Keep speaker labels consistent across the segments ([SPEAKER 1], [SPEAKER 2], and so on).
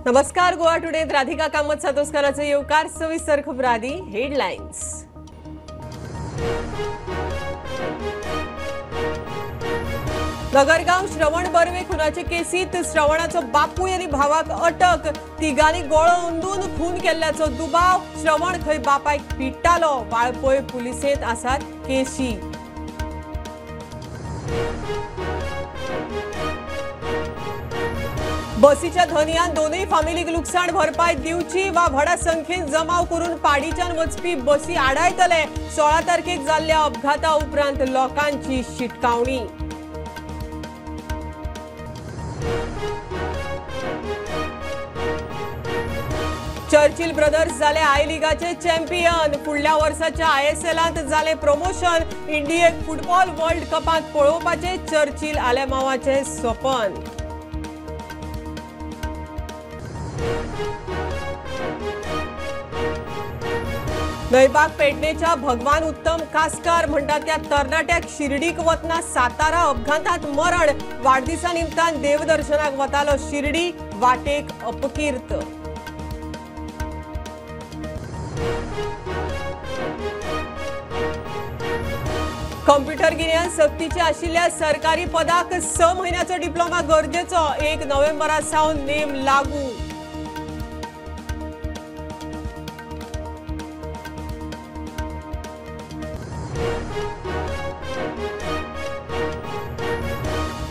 [SPEAKER 1] नमस्कार, गोवा टुडे राधिका कामत सातोस्कराचे येवकार. सविस्तर खबर आदी हेडलाइन्स. नगरगांव श्रवण बर्वे खुनाचे केसीत श्रवणाचो बापूय आनी भावाक अटक. तिगांनी गोळो अंदून खून केल्ल्याचो दुबाव. श्रवण खंय बापायक पिट्टालो. वाळपय पुलिसेंत आसात केशी. बसीच्या धनयान दोनूय फामिलीक लुकसाण भरपाय दिवची वा व्हडा संख्येन जमाव करून पाडीच्यान वचपी बसी आडायतले. 16 तारखेक जाल्ल्या अपघाता उपरांत लोकांची शिटकावणी. चर्चिल ब्रदर्स जाले I लिगाचे चॅम्पियन. फुडल्या वर्साच्या ISLांत जाले प्रमोशन. इंडियेक फुटबॉल वर्ल्ड कपांत पळोवपाचे चर्चिल आलेमावाचे सपन. न्हयबाग पेडणेच्या भगवान उत्तम कासकार म्हणटा त्या तरणाट्याक शिर्डीक वतना सातारा अपघातात मरण. वाडदिसा निमतान देवदर्शनाक वतालो शिर्डी, वाटेक अपकीर्त. कंप्युटर गिन्यान सक्तीचे आशिल्ल्या सरकारी पदाक 6 म्हयन्याचो डिप्लोमा गरजेचो. 1 नोव्हेंबरा सावन नेम लागू.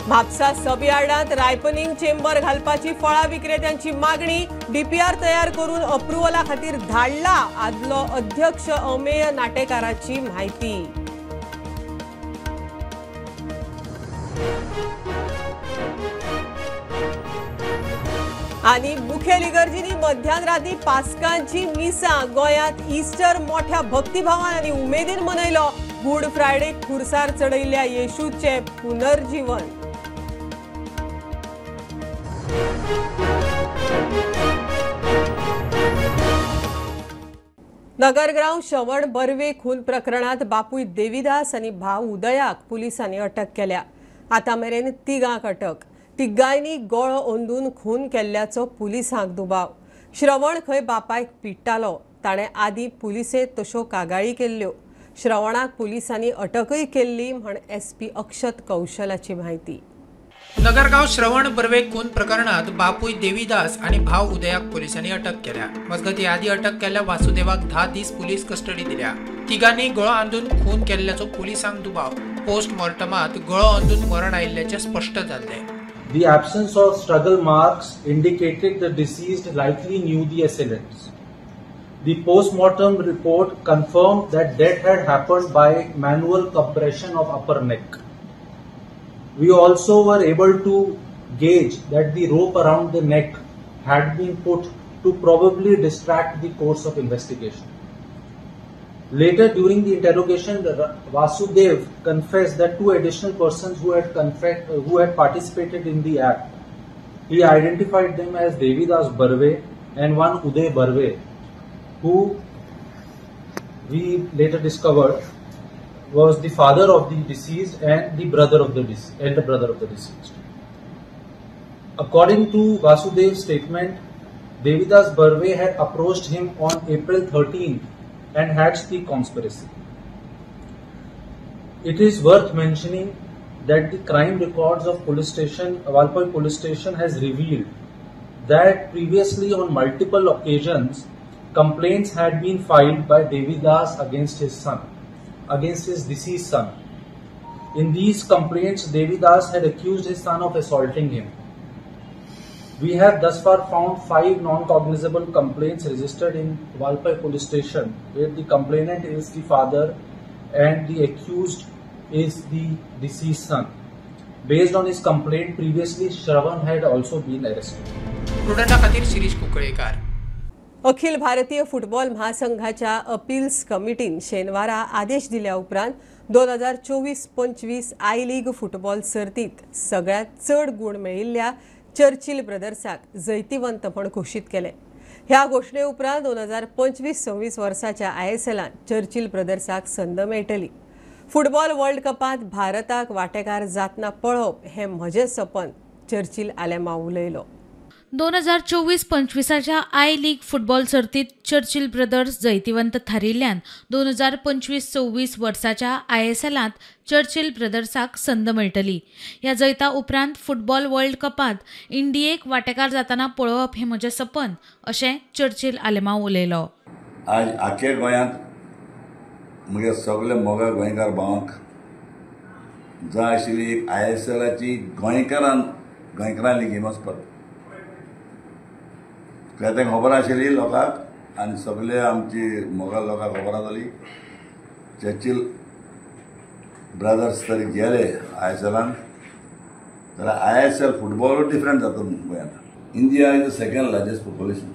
[SPEAKER 1] म्हापसा सब यार्डांत रायपनिंग चेंबर घालपाची फळां विक्रेत्यांची मागणी. डीपीआर तयार करून अप्रुव्हला खातीर धाडला. आदलो अध्यक्ष अमेय नाटेकाराची म्हायती. आनी मुखेल इगर्जींनी मध्यान राती पास्कांची मिसां. गोंयांत इस्टर मोठ्या भक्तिभावान आनी उमेदीन मनयलो. गुड फ्रायडे खुर्सार चडयल्ल्या येशूचे पुनर्जीवन. नगरगांव श्रवण बर्वे खून प्रकरणात बापूय देवीदास आनी भाव उदयाक पुलिसांनी अटक केल्या. आतां मेरेन तिगांक अटक. तिगांनी गोळो अंदून खून केल्ल्याचो पुलिसांक दुबाव. श्रवण खंय बापायक पिट्टालो. ताणें आदीं पुलिसेंत तश्यो कागाळी केल्ल्यो. श्रवणाक पुलिसांनी अटकय केल्ली म्हण SP अक्षत कौशलाची म्हायती.
[SPEAKER 2] नगरगांव श्रवण बर्वे खून प्रकरणात बापूय देवीदास आणि भाव उदयाक पोलिसांनी अटक केल्या. मजगती आदी अटक केल्ल्या वासुदेवाक 10 दीस पुलीस कस्टडी दिल्या. तिगांनी गळो अंदून खून केल्ल्याचो पुलिसांक दुबाव. पोस्टमॉर्टमात गळो अंदून मरण आयिल्ल्याचें स्पश्ट जाल्लें.
[SPEAKER 3] The absence of struggle marks indicated the deceased likely knew the assailants. The postmortem report confirmed that death had happened by manual compression of upper neck. We also were able to gauge that the rope around the neck had been put to probably distract the course of investigation. Later during the interrogation, Vasudev confessed that 2 additional persons who had participated in the act. He identified them as Devidas Barve and one Uday Barve, who we later discovered was the father of the deceased and the brother of the elder brother of the deceased. According to Vasudev's statement, Devidas Barve had approached him on April 13th and hatched the conspiracy. It is worth mentioning that the crime records of police station, Valpoi police station, has revealed that previously on multiple occasions complaints had been filed by Devidas against his son, against his deceased son. In these complaints, Devidas had accused his son of assaulting him. We have thus far found 5 non-cognizable complaints registered in Valpoi police station, where the complainant is the father and the accused is the deceased son. Based on his complaint, previously Shravan had also been arrested.
[SPEAKER 2] Prudenta खातीर Shirish कुंकळेकर.
[SPEAKER 1] Akhil Bharatiya football महासंघाच्या appeals कमिटीन शेनवारा आदेश दिल्या उपरांत 2024-25 I league football सर्तीत सगळ्यात चड गुण मेळिल्ल्या चर्चिल ब्रदर्साक जैतिवंत म्हण घोशीत केले. ह्या घोशणे उपरांत 2025-26 वर्साच्या ISLांत चर्चिल ब्रदर्साक संद मेळटली. फुटबॉल वर्ल्ड कपांत भारताक वांटेकार जातना पळोवप हें म्हजें सपन, चर्चिल आलेमाव उलयलो.
[SPEAKER 4] 2024-25 I league football सर्तीत चर्चिल ब्रदर्स जैतिवंत थारिल्ल्यान 2025-26 वर्साच्या ISLांत चर्चिल ब्रदर्साक संद मेळटली. ह्या जैता उपरांत फुटबॉल वर्ल्ड कपांत इंडियेक वांटेकार जातना पळोवप हें म्हजें सपन अशें चर्चिल आलेमांव उलयलो.
[SPEAKER 5] आज आख्या गोंयांत म्हगे सगळे मोगा गोंयकार भावांक जाय आशिल्ली एक ISLाची गोंयकारांली गेम वचपाक तें खबर आशिल्ली लोकांक आनी सगळे आमची मोगाल लोकांक खबर आसली. चर्चिल ब्रदर्स तरी गेले ISLान जाल्यार ISL फुटबॉलूय डिफरंट जाता गोंयांत. India is the second largest population.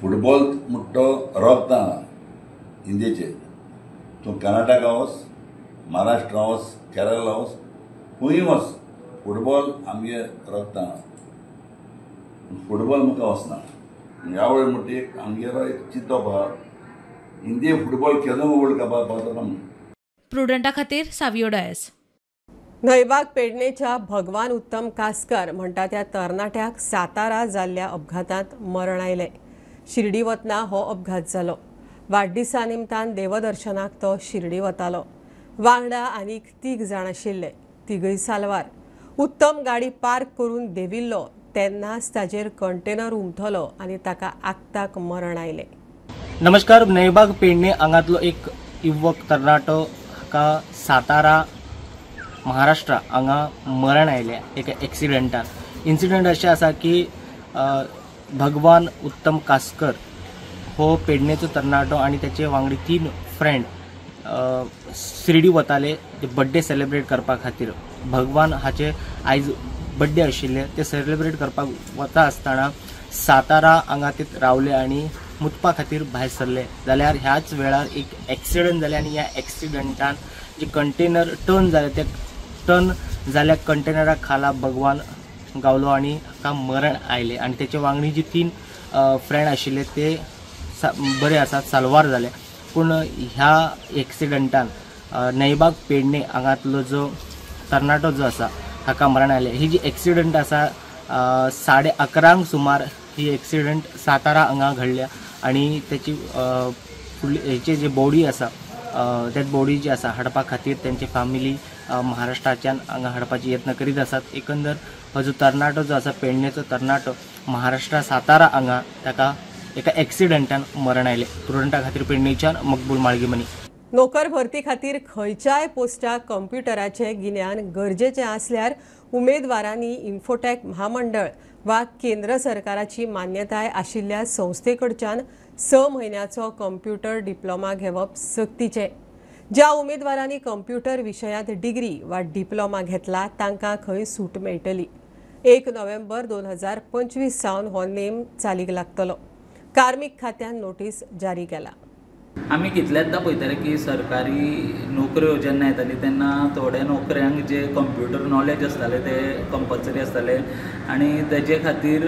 [SPEAKER 5] Football म्हणटा तो रगत इंडियेचे. तूं कर्नाटका वच, महाराष्ट्रा वच, केरला वच, खंयूय वच, फुटबॉल आमगे रगता. फुटबॉल मुखार वचना. ह्या वेळ म्हणटा एक आमगेलो एक चिंतप आहा, इंडिया फुटबॉल केदो वर्ल्ड कपाक पावता.
[SPEAKER 4] प्रुडंटा खातीर सावियो डायस.
[SPEAKER 1] न्हयबाग पेडणेच्या भगवान उत्तम कासकर म्हणटा त्या तरणाट्याक सातारा जाल्ल्या अपघातांत मरण आयलें. शिर्डी वतना हो अपघात जालो. वाडदिसा निमतान देवदर्शनाक तो शिर्डी वतालो. वांगडा आनीक 3 जाण आशिल्ले, तिगय सालवार. उत्तम गाडी पार्क करून देविल्लो तेन्नाच ताजेर कंटेनर उमथलो आनी ताका आक्ताक मरण आयलें.
[SPEAKER 6] नमस्कार. न्हयबाग पेडणे हांगांतलो एक युवक तरणाटो हाका सातारा महाराष्ट्र हांगा मरण आयलें एका एक्सिडंटान. इन्सिडंट अशें आसा की भगवान उत्तम कासकर हो पेडणेचो तरणाटो आनी ताचे वांगडी 3 फ्रेंड शिर्डी वताले बड्डे सेलिब्रेट करपा खातीर. भगवान हाचे आयज बड्डे आशिल्ले ते सेलिब्रेट करपाक वता आसतना सातारा हांगा ते रावले आनी मुतपा खातीर भायर सरले. जाल्यार ह्याच वेळार एक एक्सिडंट जालें आनी ह्या एक्सिडंटान जे कंटेनर टर्न जाले ते टर्न जाल्या कंटेनरा खाला भगवान गावलो आनी हाका मरण आयलें. आनी तेचे वांगडी जी 3 फ्रेंड आशिल्ले ते बरे आसात, साल्वार जाले. पूण ह्या एक्सिडंटान न्हयबाग पेडणे हांगांतलो जो तरणाटो जो आसा हाका मरण आयलें. ही जी एक्सिडंट आसा 11:30 सुमार ही एक्सिडंट सातारा हांगा घडल्या आनी तेची फुडली हेची जी बॉडी आसा डेड बॉडी जी आसा हाडपा खातीर तेंची फॅमिली महाराष्ट्राच्यान हांगा हाडपाची यत्न करीत आसात. एकंदर हो जो तरणाटो जो आसा पेडणेचो तरणाटो महाराष्ट्रा सातारा हांगा ताका एका एक्सिडंटान मरण आयलें. प्रुडंटा खातीर पेडणेच्यान मकबूल माळगीमनी.
[SPEAKER 1] नोकर भरती खातीर खंयच्याय पोस्टाक कंप्युटराचें गिन्यान गरजेचें आसल्यार उमेदवारांनी इन्फोटॅक म्हामंडळ वा केंद्र सरकाराची मान्यताय आशिल्ल्या संस्थे कडच्यान 6 म्हयन्याचो कंप्युटर डिप्लोमा घेवप सक्तीचें. ज्या उमेदवारांनी कंप्युटर विशयांत डिग्री वा डिप्लोमा घेतला तांकां खंय सूट मेळटली. 1 नोव्हेंबर 2025 सावन हो नेम चालीक लागतलो. कार्मीक खात्यान नोटीस जारी केला.
[SPEAKER 7] आमी कितल्यादा पळयताले की सरकारी नोकऱ्यो जेन्ना येताली तेन्ना थोड्या नोकऱ्यांक जे कंप्युटर नॉलेज आसताले ते कंपल्सरी आसताले आनी तेजे खातीर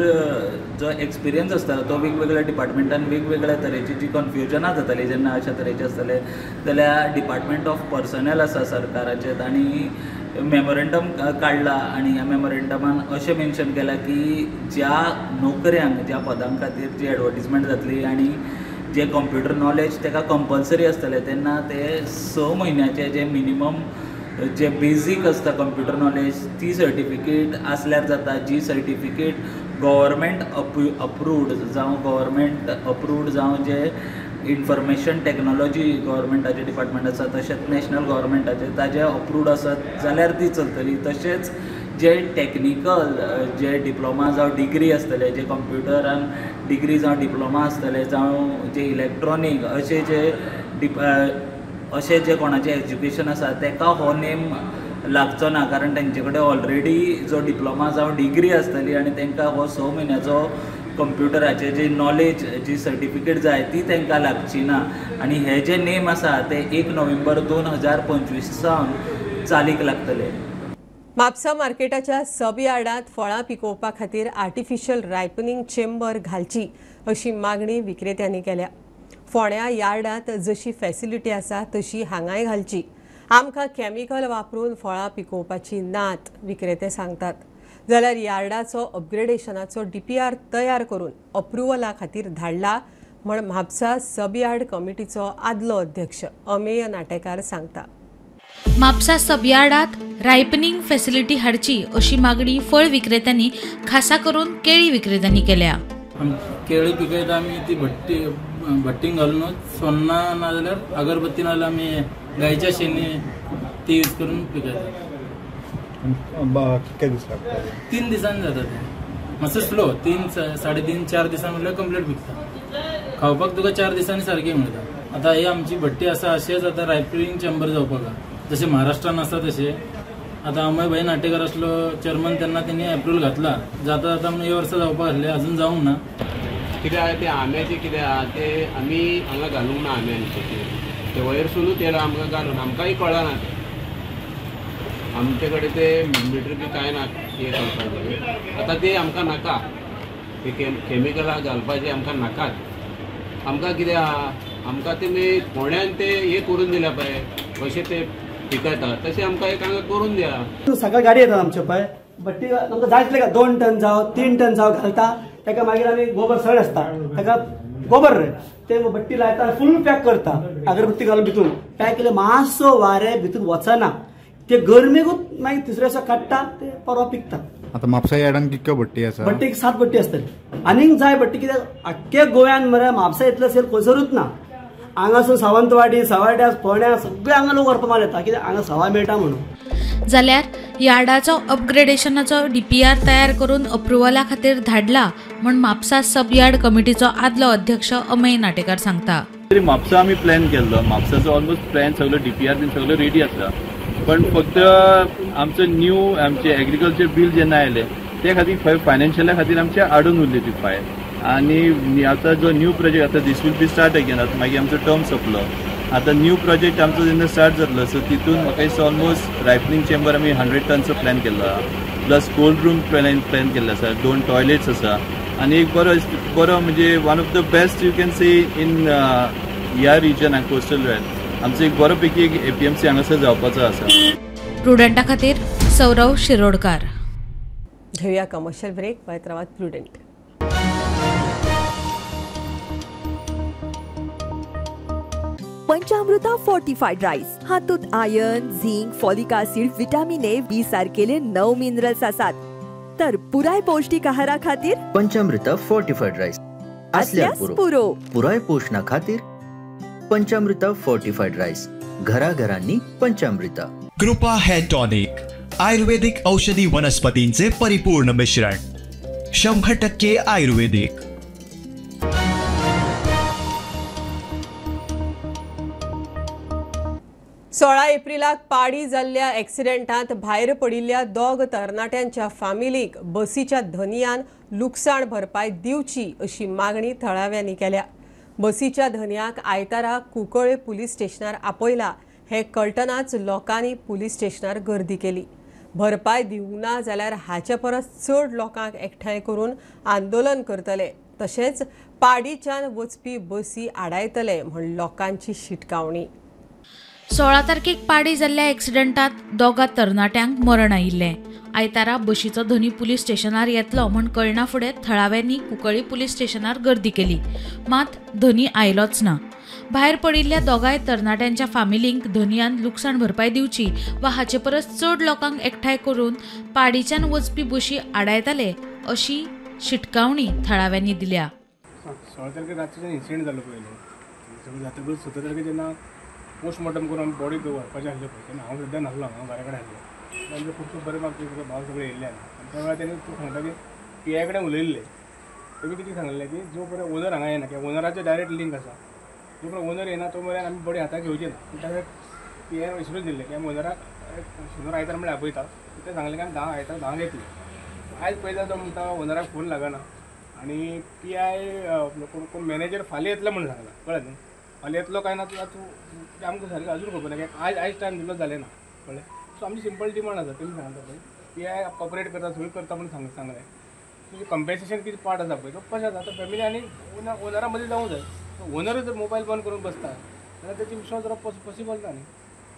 [SPEAKER 7] जो एक्सपिरियन्स आसतालो तो वेगवेगळ्या डिपार्टमेंटान वेगवेगळ्या तरेची जी कन्फ्युजनां जाताली जेन्ना अशा तरेचे आसताले जाल्यार डिपार्टमेंट ऑफ पर्सनल आसा सरकाराचें तांणी मेमोरेंडम काडला आनी ह्या मेमोरेंडमान अशें मेन्शन केलां की ज्या नोकऱ्यांक ज्या पदां खातीर जी एडवर्टीजमेंट जातली आनी जे कंप्युटर नॉलेज ताका कंपल्सरी आसतलें तेन्ना ते 6 म्हयन्याचे जे मिनिमम जे बेजीक आसता कंप्युटर नॉलेज ती सर्टिफिकेट आसल्यार जाता. जी सर्टिफिकेट गव्हर्मेंट अप्रूव्ड जावं गव्हर्मेंट अप्रूव्ड जावं जे इन्फॉर्मेशन टॅक्नोलॉजी गव्हर्मेंटाचें डिपार्टमेंट आसा तशेंच नॅशनल गव्हर्मेंटाचें ताजें अप्रूव्ड आसत जाल्यार ती चलतली. तशेंच जे टॅक्निकल जे डिप्लोमा जावं डिग्री आसतले जे कंप्युटरान डिग्री जावं डिप्लोमा आसतले जावं जे इलेक्ट्रॉनीक अशे जे अशे जे कोणाचें एज्युकेशन आसा ताका हो नेम लागचो ना, कारण तेंचे कडेन ऑलरेडी जो डिप्लोमा जावं डिग्री आसतली आनी तांकां हो 6 म्हयन्याचो कंप्युटराचे जे नॉलेज जी सर्टिफिकेट जाय ती तांकां लागची ना. आनी हे जे नेम आसा ते 1 नोव्हेंबर 2025 सावन चालीक लागतले.
[SPEAKER 1] म्हापसा मार्केटाच्या सब यार्डांत फळां पिकोवपा खातीर आर्टिफिशियल रायपनिंग चेंबर घालची अशी मागणी विक्रेत्यांनी केल्या. फोंड्या यार्डांत जशी फॅसिलिटी आसा तशी हांगाय घालची. आमकां केमिकल वापरून फळां पिकोवपाची नात, विक्रेते सांगतात. जाल्यार यार्डाचो अपग्रेडेशनाचो डीपीआर तयार करून अप्रुव्हला खातीर धाडला म्हण म्हापसा सब यार्ड कमिटीचो आदलो अध्यक्ष अमेय नाटेकार सांगता.
[SPEAKER 4] म्हापसा सब यार्डात रायपनिंग फॅसिलिटी हाडची अशी मागणी फळ विक्रेत्यांनी खासा करून केळी विक्रेत्यांनी केल्या.
[SPEAKER 8] केळी पिकयता आमी ती भट्टींक घालूनच सोन्ना नाजाल्यार अगरबत्ती नाजाल्यार आमी गायच्या शेणी ती यूज करून पिकयता.
[SPEAKER 9] कितके दीस लागता?
[SPEAKER 8] 3 दिसांनी जाता ते, मातसो स्लो 3 साडे 3 4 दिसां म्हणल्यार कंप्लीट पिकता. खावपाक तुका 4 दिसांनी सारकी मेळटा. आतां ही आमची भट्टी आसा अशेंच आतां रायपनिंग चेंबर जावपाक जशें महाराष्ट्रान आसा तशें. आतां अमय भाई नाटेकर आसलो चेअरमन तेन्ना तेणी एप्रूवल घातला, जाता जाता म्हणून हे वर्सा जावपाक आसलें, अजून जावंक ना.
[SPEAKER 10] कितें आहा तें आंब्याचें कितें आहा तें आमी हांगा घालूंक ना. आंब्यांचें तें वयरसुनूच येयला आमकां घालून, आमकांय कळना तें. आमचे कडेन ते मिटर बी कांय ना हें करपाचें. आतां तें आमकां नाका, ते केमिकलां घालपाचें आमकां नाकाच. आमकां कितें आहा, आमकां तेमी फोंड्यान ते हें करून दिल्या पळय कशें ते पिकयता तशें आमकां एक हांगा करून दिया.
[SPEAKER 11] सकाळी गाडी येतात आमचे पळय भट्टी, आमकां जाय तितले 2 टन जावं 3 टन जावं घालता. ताका मागीर आमी गोबर सड आसता ताका गोबर रे ते भट्टी लायता, फूल पॅक करता अगरबत्ती घालून भितून पॅक केले, मातसो वारें भितून वचना, ते गरमेकूच मागीर तिसऱ्या दिसा काडटा ते परवा पिकता.
[SPEAKER 9] आतां म्हापसा यार्डान कितक्यो भट्टी आसा?
[SPEAKER 11] भट्टीक 7 भट्टी आसतली. आनीक जाय भट्टी, कित्याक आख्खे गोंयान मरे म्हापसा इतलो सेल खंयसरूच ना. हांगासून सावंतवाडी, सवाड्या, फोंड्या सगळे हांगा लोक व्हरपा माल येता, कित्याक हांगा सवाय मेळटा म्हणून.
[SPEAKER 4] जाल्यार यार्डाचो अपग्रेडेशनाचो डीपीआर तयार करून अप्रुव्हला खातीर धाडला म्हण म्हापसा सब यार्ड कमिटीचो आदलो अध्यक्ष अमेय नाटेकार सांगता.
[SPEAKER 12] म्हापसा आमी प्लॅन केल्लो, म्हापसाचो ऑलमोस्ट प्लॅन सगळो डीपीआर बीन सगळो रेडी आसा, पण फक्त आमचो न्यू आमचे एग्रीकल्चर बील जेन्ना आयलें ते खातीर फायनान्शियला खातीर आमचे आडून उरली ती फायल. आनी आतां जो न्यू प्रोजेक्ट आतां this will be start again, आतां मागीर आमचो टर्म सोंपलो, आतां न्यू प्रोजेक्ट आमचो जेन्ना स्टार्ट जातलो सो तितून म्हाका दिसता ऑलमोस्ट रायपनिंग चेंबर आमी 100 टनचो प्लॅन केल्लो आहा, प्लस कोल्ड रूम प्लॅन केल्लो आसा, 2 टॉयलेट्स आसा आनी एक बरो बरो म्हणजे one of the best you can see in ह्या रिजनाक कोस्टल वेल आमचो एक बरो पैकी एक एपीएमसी हांगासर जावपाचो आसा.
[SPEAKER 4] प्रुडंटा खातीर सौरव शिरोडकार.
[SPEAKER 1] घेऊया commercial break. Hyderabad Prudent.
[SPEAKER 13] Panchamrita fortified rice हातूंत iron, zinc, folic acid, vitamin A, B सारकेले 9 मिनरल्स आसात. तर पुराय पौष्टिक आहारा खातीर
[SPEAKER 14] पंचामृता फोर्टिफाईड राईस असल्यार पुरो. पुराय पोषणा खातीर पंचामृता फोर्टिफाईड राईस, घराघरांनी पंचामृता.
[SPEAKER 15] कृपा हेअर टॉनिक, आयुर्वेदिक औषधी वनस्पतींचे परिपूर्ण मिश्रण, 100% आयुर्वेदिक.
[SPEAKER 1] सोळा एप्रिलाक पाडी जाल्ल्या एक्सिडेंटांत भायर पडिल्ल्या 2 तरणाट्यांच्या फामिलीक बसीच्या धनयान लुकसाण भरपाय दिवची अशी मागणी थळाव्यांनी केल्या. बसीच्या धनयाक आयतारा कुंकळे पुलीस स्टेशनार आपयला हे कळटनाच लोकांनी पुलीस स्टेशनार गर्दी केली. भरपाय दिवंक ना जाल्यार हाचे परस चड लोकांक एकठांय करून आंदोलन करतले, तशेंच पाडीच्यान वचपी बसी आडायतले म्हण लोकांची शिटकावणी.
[SPEAKER 4] 16 तारखेक पाडी जाल्ल्या एक्सिडेंटात 2 तरणाट्यांक मरण आयिल्लें. आयतारा बशीचो धनी पुलीस स्टेशनार येतलो म्हण कळना फुडें थळाव्यांनी कुंकळी पुलीस स्टेशनार गर्दी केली, मात धनी आयलोच ना. भायर पडिल्ल्या 2 तरणाट्यांच्या फामिलींक धनयान लुकसाण भरपाय दिवची वा हाचे परस चड लोकांक एकठांय करून पाडीच्यान वचपी बशी आडायतले अशी शिटकावणी थळाव्यांनी दिल्या.
[SPEAKER 16] 16 तारखेक रातचो इन्सिडंट जालो पयलीं जातकूच 17 तारखेक जेन्ना पोस्टमॉर्टम करून आमी बॉडी व्हरपाचें आसलें पळय तेन्ना हांव सद्या नासलो, हांव घरा कडेन आसलो. आमचे खूब बरे म्हाका भाव सगळे येयल्ले आनी त्या वेळार तेणी सांगता की पी I कडेन उलयल्ले, तेमी कितें सांगलें की जो पर्यंत ओनर हांगा येना किंवा ओनराचें डायरेक्ट लिंक आसा, जो पर्यंत ओनर येना तो मेरेन आमी बॉडी हाताक घेवची ना. त्या वेळार पी आयन एश्युरन्स दिल्लें की आमी ओनराक शेनवार आयतार म्हणल्यार आपयता, ते सांगलें की आमी 10 आयतार 10 येतले. आयज पळयता तो म्हणटा ओनराक फोन लागना आनी पी I कोण मॅनेजर फाल्यां येतलो म्हणून सांगला, कळ्ळें न्हू. फाल्यां येतलो काय ना तूं आमकां सारकें अजून खबर ना, कित्याक आयज आयज टायम दिलो जालें ना, कळ्ळें. सो आमची सिंपल डिमांड आसा, तेमी सांगता पळय पी I cooperate करता सगळीं करता म्हणून सांगलें. तुजें कंपेन्सेशन कितें पार्ट आसा पळय तो कशें आसा, आतां फॅमिली आनी ओनरा मदीं जावूंक जाय. ओनरूच जर मोबायल बंद करून बसता जाल्यार तेची विश्वास दवरप पॉसिबल ना न्ही.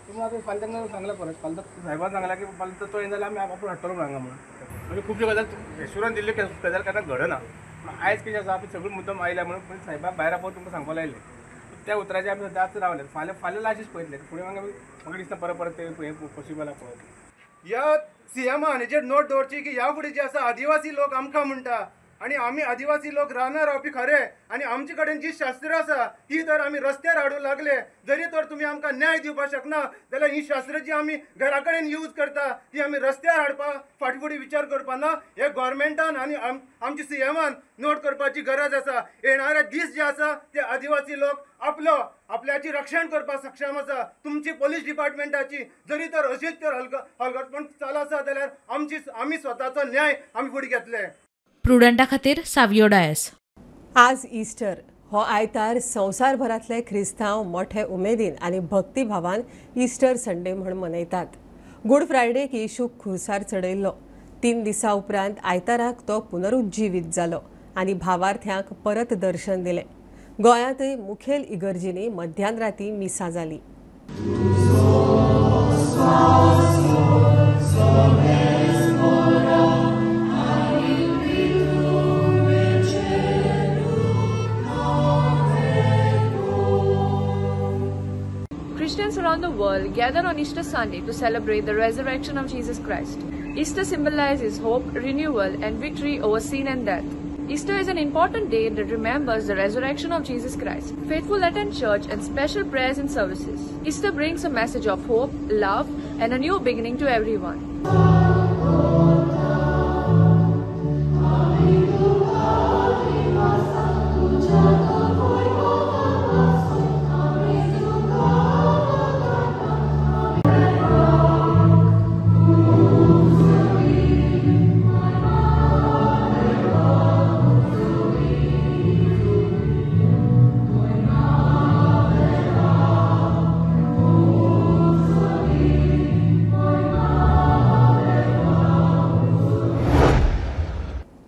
[SPEAKER 16] पूण आतां फाल्यां तांकां सांगलां परत, फाल्यां साहेबान सांगलां की फाल्यां तो येना जाल्यार आमी आपूण हाडटलो म्हणून हांगा म्हणून. म्हणजे खुबश्यो गजाल एश्युरन्स दिल्ल्यो गजाल केन्ना घडना. पूण आयज कितें आसा, आमी सगळीं मुद्दम आयल्या म्हणून सायबा भायर आपोवन तुमकां सांगपाक लायलें. त्या उतराचेर आमी सद्या आतां रावले. फाल्यां फाल्यां लास्टच पळयतले, फुडें मागीर म्हाका दिसता परत परत ते हें पॉसिबल आसा पळोवप.
[SPEAKER 17] ह्या सीएमान हेजेर नोट दवरची की ह्या फुडें जे आसा आदिवासी लोक आमकां म्हणटा आनी आमी आदिवासी लोक रानां रावपी खरे, आनी आमचे कडेन जी शास्त्रां आसा ती तर आमी रस्त्यार हाडूंक लागले. जरी तर तुमी आमकां न्याय दिवपाक शकना जाल्यार ही शास्त्रां जी आमी घरा कडेन यूज करता ती आमी रस्त्यार हाडपाक फाटीं फुडें विचार करपा ना. हे गोवोरमेंटान आनी आमच्या सीएमान नोट करपाची गरज आसा. येणारे दीस जे आसा ते आदिवासी लोक आपलो आपल्याची रक्षण करपाक सक्षम आसा. तुमची पोलीस डिपार्टमेंटाची जरी तर अशीच तर हलगटपण चालू आसा जाल्यार आमी स्वताचो न्याय आमी फुडें घेतले.
[SPEAKER 4] प्रुडंटा खातीर सावियो डायस.
[SPEAKER 1] आज इस्टर हो आयतार संवसारभरांतले क्रिस्तांव मोठे उमेदीन आनी भक्तिभावान इस्टर संडे म्हूण मनयतात. गुड फ्रायडेक येशूक खुर्सार चडयल्लो. 3 दिसां उपरांत आयताराक तो पुनरुज्जीवीत जालो आनी भावार्थ्यांक परत दर्शन दिलें. गोंयांतय मुखेल इगर्जींनी मध्यान राती मिसां जाली.
[SPEAKER 18] Christians around the world gather on Easter Sunday to celebrate the resurrection of Jesus Christ. Easter symbolizes hope, renewal, and victory over sin and death. Easter is an important day that remembers the resurrection of Jesus Christ. Faithful attend church and special prayers and services. Easter brings a message of hope, love, and a new beginning to everyone.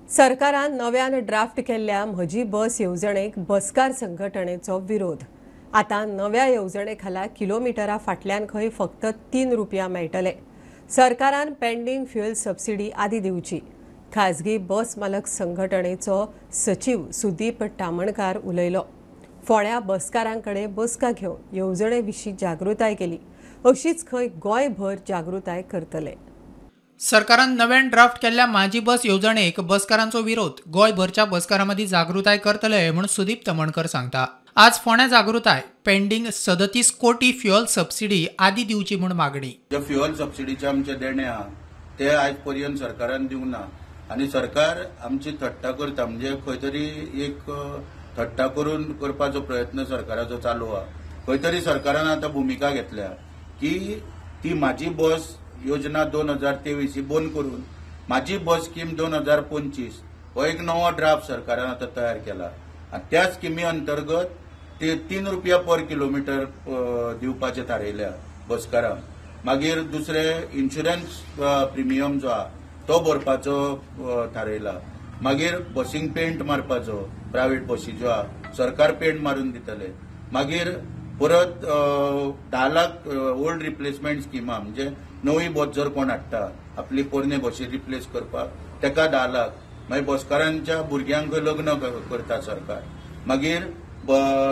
[SPEAKER 1] सरकारान नव्यान draft केल्ल्या म्हजी बस येवजणेक बसकार संघटनेचो विरोध. आतां नव्या येवजणे खाला किलोमिटरा फाटल्यान खंय फक्त 3 रुपया मेळटले. सरकारान पेंडींग फ्युएल सबसिडी आदी दिवची. खाजगी बस मालक संघटनेचो सचीव सुदीप तामणकार उलयलो. फोंड्या बसकारांकडे बसका घेवन येवजणे विशीं जागृताय केली. अशीच खंय गोंयभर जागृताय करतले.
[SPEAKER 2] सरकारान नव्यान ड्राफ्ट केल्ल्या माझी बस येवजणेक बसकारांचो विरोध. गोंयभरच्या बसकारां मदीं जागृताय करतले म्हूण सुदीप तमणकर सांगता. आज फोंड्या जागृताय पेंडींग 37 कोटी फ्युएल सबसिडी आदी दिवची म्हूण मागणी.
[SPEAKER 19] जे फ्युएल सबसिडीचे आमचे देणे आहा ते आयज पर्यंत सरकारान दिवंक ना आनी सरकार आमची थट्टा करता, म्हणजे खंय तरी एक थट्टा करून करपाचो प्रयत्न सरकाराचो चालू आहा. खंय तरी सरकारान आतां भुमिका घेतल्या की ती माझी बस योजना 2023 ही बंद करून माझी बस स्कीम 2025 हो एक नवो ड्राफ्ट सरकारान आतां तयार केला आनी त्या स्किमी अंतर्गत ते 3 रुपया पर किलोमिटर दिवपाचे थारयल्या बसकारांक. मागीर दुसरे इन्शुरन्स प्रिमियम जो आहा तो भरपाचो थारयला. मागीर बसींक पेंट मारपाचो, प्रायव्हेट बसी ज्यो आहा सरकार पेंट मारून दितले. मागीर परत 10 लाख ओल्ड रिप्लेसमेंट स्किमा, म्हणजे नवी बस जर कोण हाडटा आपली पोरणे बशी रिप्लेस करपाक तेका 10 लाख. मागीर बसकारांच्या भुरग्यांक लग्न करता सरकार. मागीर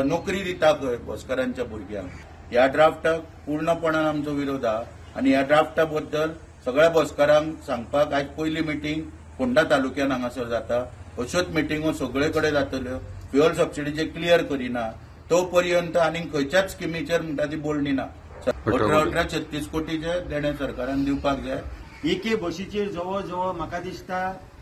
[SPEAKER 19] नोकरी दिता खंय बसकारांच्या भुरग्यांक. ह्या ड्राफ्टाक पूर्णपणान आमचो विरोध आहा आनी ह्या ड्राफ्टा बद्दल सगळ्या बसकारांक सांगपाक आयज पयली मिटींग फोंडा तालुक्यान हांगासर जाता. अश्योच मिटिंगो सगळे कडेन जातल्यो. फ्युएल सबसिडीचे क्लियर करिना तो पर्यंत आनी खंयच्याच स्किमीचेर म्हणटा ती बोलणी ना. 18 36 कोटीचे देणे सरकारान दिवपाक जाय.
[SPEAKER 20] एके बशीचेर जवळ जवळ म्हाका दिसता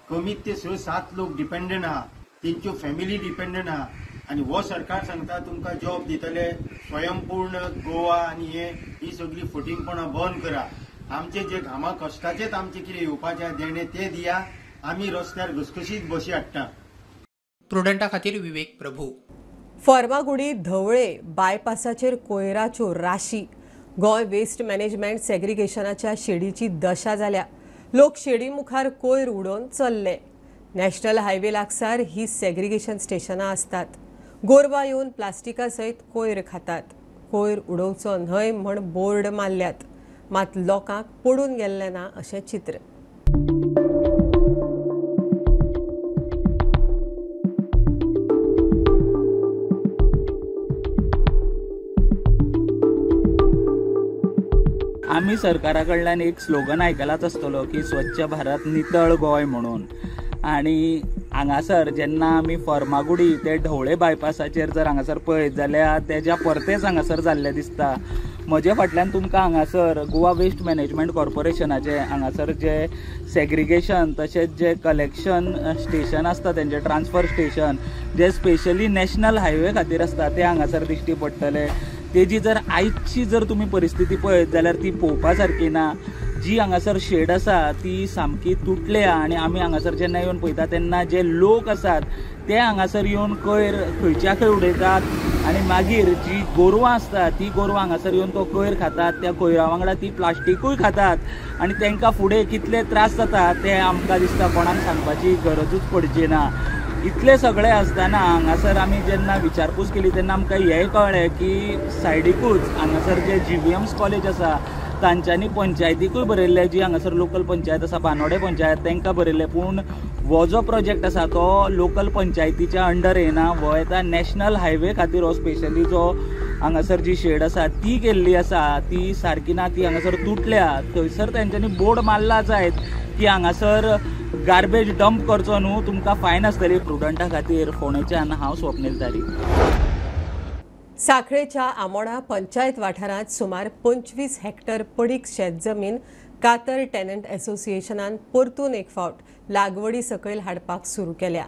[SPEAKER 20] कमीत ते 6-7 लोक डिपेंडंट आहा, तेंच्यो फॅमिली डिपेंडंट आहा. आनी हो सरकार सांगता तुमकां जॉब दितले, स्वयंपूर्ण गोवा आनी हे ही सगळी फटींगपणां बंद करा. आमचे जे घामा कश्टाचेच आमचे कितें येवपाचें देणे ते दिया, आमी रस्त्यार घसघशीत बशी हाडटा.
[SPEAKER 2] प्रुडंटा खातीर विवेक प्रभू.
[SPEAKER 1] फर्मागुडी धवळे बायपासाचेर कोयराच्यो राशी. गोंय वेस्ट मॅनेजमेंट सेग्रिगेशनाच्या शेडीची दशा जाल्या. लोक शेडी मुखार कोयर उडोवन चल्ले. नॅशनल हायवे लागसार ही सेग्रिगेशन स्टेशनां आसतात. गोरवां येवन प्लास्टिका सयत कोयर खातात. कोयर उडोवचो न्हय म्हण बोर्ड मारल्यात, मात लोकांक पडून गेल्लें ना अशें चित्र.
[SPEAKER 7] तुमी सरकारा कडल्यान एक स्लोगन आयकलाच आसतलो की स्वच्छ भारत नितळ गोंय म्हणून. आनी हांगासर जेन्ना आमी फर्मागुडी ते ढवळे बायपासाचेर जर हांगासर पळयत जाल्यार तेज्या परतेच हांगासर जाल्लें दिसता. म्हजे फाटल्यान तुमकां हांगासर गोवा वेस्ट मॅनेजमेंट कॉर्पोरेशनाचे हांगासर जे सेग्रिगेशन तशेंच जे कलेक्शन स्टेशन आसता तेंचे ट्रान्सफर स्टेशन जे स्पेशली नॅशनल हायवे खातीर आसता ते हांगासर दिश्टी पडटले. तेजी जर आयची जर तुमी परिस्थिती पळयत जाल्यार ती पळोवपा सारकी ना. जी हांगासर शेड आसा ती सामकी तुटल्या आनी आमी हांगासर जेन्ना येवन पळयता तेन्ना जे लोक आसात ते हांगासर येवन कोयर खंयच्या खंय उडयतात आनी मागीर जी गोरवां आसता ती गोरवां हांगासर येवन तो कोयर खातात, त्या कोयरा वांगडा ती प्लास्टिकूय खातात आनी तांकां फुडें कितले त्रास जाता ते आमकां दिसता कोणाक सांगपाची गरजूच पडची ना. इतले सगळे आसतना हांगासर आमी जेन्ना विचारपूस केली तेन्ना आमकां हेंय कळ्ळें की सायडीकूच हांगासर जे GVMS college आसा तांच्यांनी पंचायतीकूय बरयल्लें, जी हांगासर लोकल पंचायत आसा बानोडे पंचायत तांकां बरयल्लें, पूण हो जो प्रोजेक्ट आसा तो लोकल पंचायतीच्या अंडर येना, हो येता नॅशनल हायवे खातीर. हो स्पेशली जो हांगासर जी शेड आसा ती केल्ली आसा ती सारकी ना, ती हांगासर तुटल्या. थंयसर तेंच्यांनी बोर्ड मारला जायत की हांगासर गार्बेज डंप करचो न्हू, तुमकां फायन आसतली. प्रुडंटा खातीर फोंडेच्यान हांव स्वप्नील तारी.
[SPEAKER 1] साखळेच्या आमोणा पंचायत वाठारांत सुमार 25 हेक्टर पडीक शेत जमीन कातर टेनंट असोसिएशनान परतून एक फावट लागवडी सकयल हाडपाक सुरू केल्या.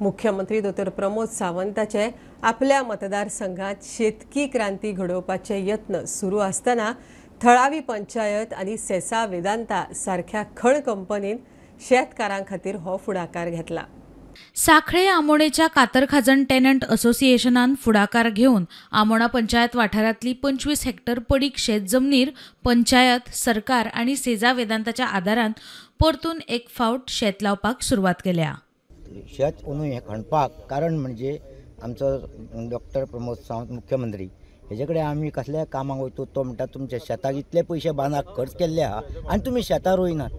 [SPEAKER 1] मुख्यमंत्री दोतोर प्रमोद सावंताचे आपल्या मतदारसंघात शेतकी क्रांती घडोवपाचे यत्न सुरू आसतना थळावी पंचायत आनी सेसा वेदांता सारख्या खण कंपनीन शेतकारां खातीर हो फुडाकार घेतला.
[SPEAKER 4] साखळे आमोणेच्या कातरखाजन टेनंट असोसिएशनान फुडाकार घेवन आमोणा पंचायत वाठारांतली 25 हेक्टर पडीक शेत जमनीर पंचायत, सरकार आनी सेजा वेदांताच्या आदारान परतून एक फावट शेत लावपाक सुरवात केल्या.
[SPEAKER 21] शेत अंदू हें खणपाक कारण म्हणजे आमचो डॉक्टर प्रमोद सावंत मुख्यमंत्री हेजे कडेन आमी कसल्या कामाक वयता तो म्हणटा तुमच्या शेताक इतले पयशे बांदाक खर्च केल्ले आहा आनी तुमी शेतां रोयनात.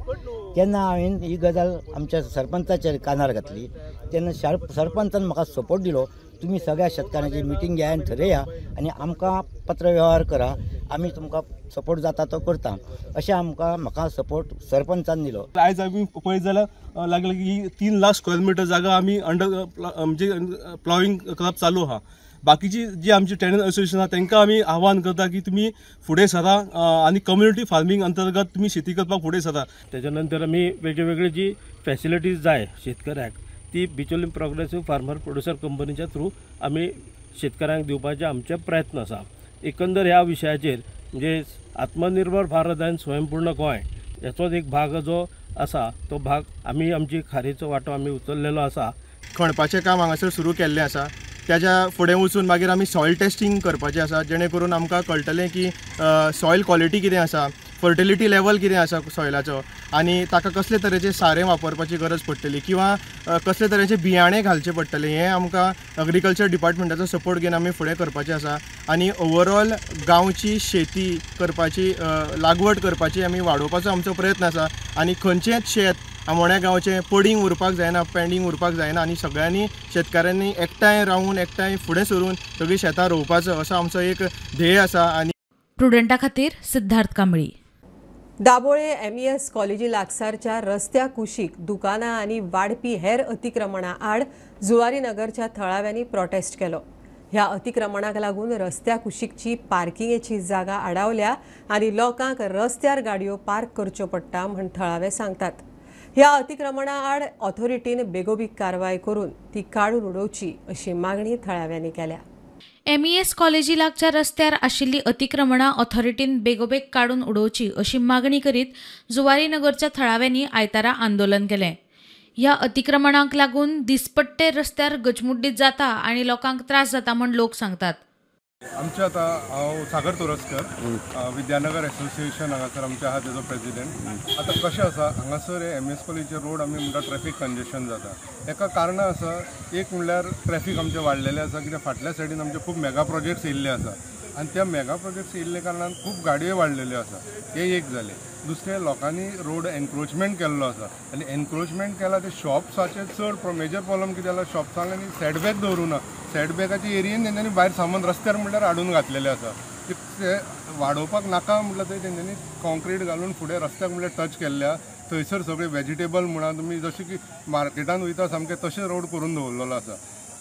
[SPEAKER 21] तेन्ना हांवें ही गजाल आमच्या सरपंचाच्या कानार घातली तेन्ना सरपंचान म्हाका सपोर्ट दिलो, तुमी सगळ्या शेतकारांची मिटींग घेया आनी थरया आनी आमकां पत्र व्यवहार करा, आमी तुमकां सपोर्ट जाता तो करता, अशें आमकां म्हाका सपोर्ट सरपंचान दिलो.
[SPEAKER 22] आयज आमी पळयत जाल्यार लागले की 3 लाख स्क्वेअर मिटर जागा आमी अंडर म्हणजे प्लॉविंग करप चालू आहा. बाकीची जी आमची टेनंट असोसिएशन आहा तांकां आमी आव्हान करता की तुमी फुडें सरा आनी कम्युनिटी फार्मींग अंतर्गत तुमी शेती करपाक फुडें सरा.
[SPEAKER 23] त्याच्या नंतर आमी वेगळे जी फॅसिलिटीज जाय शेतकऱ्याक ती बिचोली प्रोग्रेसीव फार्मर प्रोड्युसर कंपनीच्या थ्रू आमी शेतकऱ्यांक दिवपाचे आमचे प्रयत्न आसा. एकंदर ह्या विशयाचेर म्हणजे आत्मनिर्भर भारत आनी स्वयंपूर्ण गोंय हेचोच एक भाग जो आसा तो भाग आमी आमची खारीचो वांटो आमी उचललेलो आसा.
[SPEAKER 17] खणपाचें काम हांगासर सुरू केल्लें आसा, त्याच्या फुडें वचून मागीर आमी सॉयल टेस्टिंग करपाचें आसा जेणे करून आमकां कळटलें की सॉयल क्वॉलिटी कितें आसा, फर्टिलिटी लेवल कितें आसा सॉयलाचो आनी ताका कसले तरेचे सारें वापरपाची गरज पडटली किंवा कसले तरेचे बियाणे घालचे पडटले, हें आमकां एग्रीकल्चर डिपार्टमेंटाचो सपोर्ट घेवन आमी फुडें करपाचें आसा. आनी ओवरऑल गांवची शेती करपाची, लागवड करपाची आमी वाडोवपाचो आमचो प्रयत्न आसा आनी खंयचेंच शेत आमोण्या गांवचें पडींग उरपाक जायना, पेंडींग उरपाक जायना आनी सगळ्यांनी शेतकारांनी एकठांय रावून एकठांय फुडें सरून सगळीं शेतां रोवपाचो असो आमचो एक ध्येय आसा. आनी
[SPEAKER 4] प्रुडंटा खातीर सिद्धार्थ कांबळी.
[SPEAKER 1] दाबोळे MES कॉलेजी लागसारच्या रस्त्या कुशीक दुकानां आनी वाडपी हेर अतिक्रमणा आड जुवारी नगरच्या थळाव्यांनी प्रोटेस्ट केलो. ह्या अतिक्रमणाक लागून रस्त्या कुशीकची पार्किंगेची जागा आडावल्या आनी लोकांक रस्त्यार गाडयो पार्क करच्यो पडटा म्हण थळावे सांगतात. ह्या अतिक्रमणा आड ऑथॉरिटीन बेगोबेग कारवाय करून ती काडून उडोवची अशी मागणी थळाव्यांनी केल्या.
[SPEAKER 4] MES कॉलेजी लागच्या रस्त्यार आशिल्ली अतिक्रमणां ऑथॉरिटीन बेगोबेग काडून उडोवची अशी मागणी करीत जुवारी नगरच्या थळाव्यांनी आयतारा आंदोलन केलें. ह्या अतिक्रमणांक लागून दिसपट्टे रस्त्यार गजमुड्डीत जाता आनी लोकांक त्रास जाता म्हूण लोक सांगतात.
[SPEAKER 24] आमचे आतां हांव सागर तोरस्कर, विद्यानगर एसोसिएशन हांगासर आमचे आहा तेजो प्रेजिडेंट. आतां कशें आसा हांगासर MES कॉलेजीचे रोड आमी म्हणटा ट्रॅफीक कंजेशन जाता. तेका कारणां आसा, एक म्हणल्यार ट्रॅफीक आमचें वाडलेलें आसा कित्याक फाटल्या सायडीन आमचे खूब मेगा प्रोजेक्ट्स येयल्ले आसा आनी त्या मेगा प्रोजेक्ट्स येयल्ले कारणान खूब गाडयो वाडलेल्यो आसा, हें एक जालें. दुसरें लोकांनी रोड एनक्रोचमेंट केल्लो आसा आनी एनक्रोचमेंट केला ते शॉप्साचे चड मेजर प्रॉब्लम कितें जाला, शॉप्सांक आनी सेटबॅक दवरूं ना, सेटबॅकाचे एरियेन तेंच्यांनी भायर सामान रस्त्यार म्हणल्यार हाडून घातलेलें आसा. ते वाडोवपाक नाका म्हटल्यार तरी तेंच्यांनी कॉन्क्रीट घालून फुडें रस्त्याक म्हणल्यार टच केल्ल्या. थंयसर सगळे वेजिटेबल म्हणा तुमी जशें की मार्केटान वयता सामकें तशें रोड करून दवरलेलो आसा,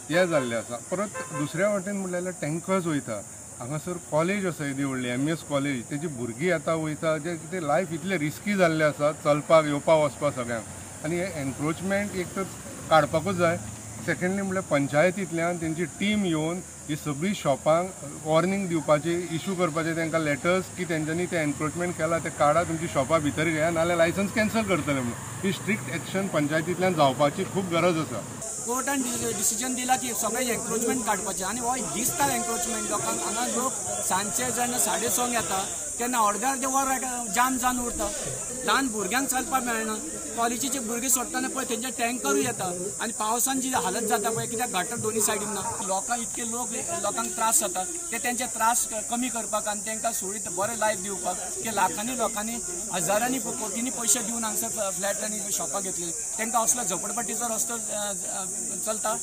[SPEAKER 24] हें जाल्लें आसा. परत दुसऱ्या वाटेन म्हणलें जाल्यार टँकर्स वयता. हांगासर कॉलेज आसा येदी व्हडली एम एस कॉलेज, तेजी भुरगीं येता वयता, जे कितें लायफ इतलें रिस्की जाल्लें आसा चलपाक येवपाक वचपाक सगळ्यांक. आनी हे एनक्रोचमेंट एक तर काडपाकूच जाय. सेकंडली म्हणल्यार पंचायतींतल्यान तेंची टीम येवन ही सगळीं शॉपांक वॉर्निंग दिवपाची, इशू करपाचे तांकां लेटर्स की तेंच्यांनी तें एनक्रोचमेंट केलां तें काडा, तुमची शॉपां भितर घेया, नाल्यार लायसन्स कॅन्सल करतले म्हणून. ही स्ट्रिक्ट एक्शन पंचायतींतल्यान जावपाची खूब गरज आसा.
[SPEAKER 3] कोर्टान डिसिजन दिला की सगळें एन्क्रोचमेंट काडपाचें आनी हो दिसता एन्क्रोचमेंट लोकांक. हांगा लोक सांजचे जेन्ना 6:30 येता तेन्ना अर्दे अर्दे वर जाम जावन उरता, ल्हान भुरग्यांक चलपाक मेळना. कॉलेजीचे भुरगे सोडटना पळय तेंचे टँकरूय येता आनी पावसान जी हालत जाता पळय, कित्याक गटर दोनी सायडीन ना. लोकांक इतके लोकांक त्रास जाता ते तेंचे त्रास कमी करपाक आनी तांकां सुळीत बरें लायफ दिवपाक की लाखांनी लोकांनी हजारांनी कोटींनी पयशे दिवन हांगसर फ्लॅट आनी शॉपां घेतली, तांकां असलो झोपडपट्टीचो रस्तो चलता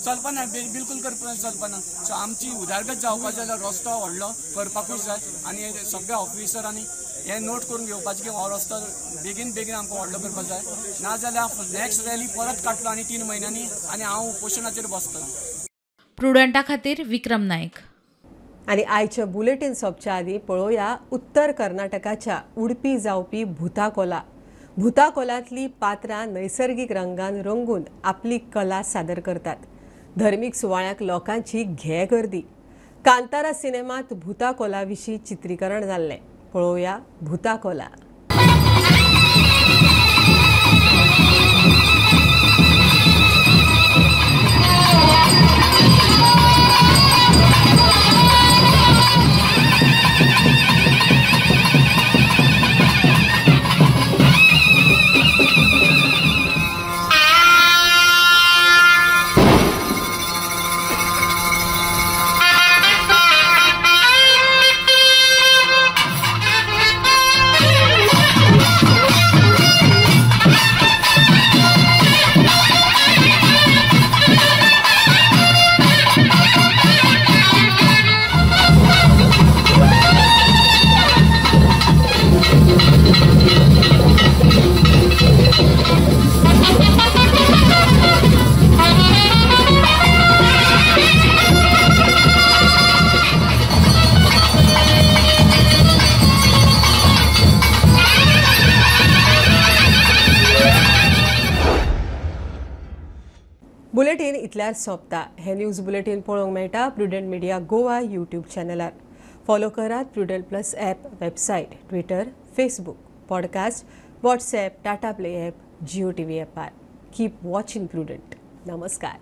[SPEAKER 3] चलपाना, बिलकुल चलपाना. सो आमची उदरगत जावपाक जाल्यार रस्तो व्हडलो करपाकूच जाय आनी सगळ्या ऑफिसरांनी हे नोट करून घेवपाचें की हो रस्तो बेगीन बेगीन आमकां व्हडलो करपाक जाय, नाजाल्यार नेक्स्ट रॅली परत काडटलो आनी 3 म्हयन्यांनी आनी हांव उपोशणाचेर बसतलो.
[SPEAKER 4] प्रुडंटा खातीर विक्रम नायक.
[SPEAKER 1] आनी आयच्या बुलेटीन सोंपच्या आदीं पळोवया उत्तर कर्नाटकाच्या उडपी जावपी भूताकोला. भूताकोलांतली पात्रां नैसर्गिक रंगान रंगून आपली कला सादर करतात. धर्मीक सुवाळ्याक लोकांची घे गर्दी. कांतारा सिनेमात भूताकोला विशीं चित्रीकरण जाल्लें. पळोवया भूताकोला. बुलेटीन इतल्यार सोंपता. हे न्यूज बुलेटीन पळोवंक मेळटा प्रुडंट मिडिया गोवा यूट्यूब चॅनलार. फॉलो करात Prudent plus app, website, Twitter, Facebook, podcast, WhatsApp, Tata Play app, Jio TV ॲपार. Keep watching Prudent. नमस्कार.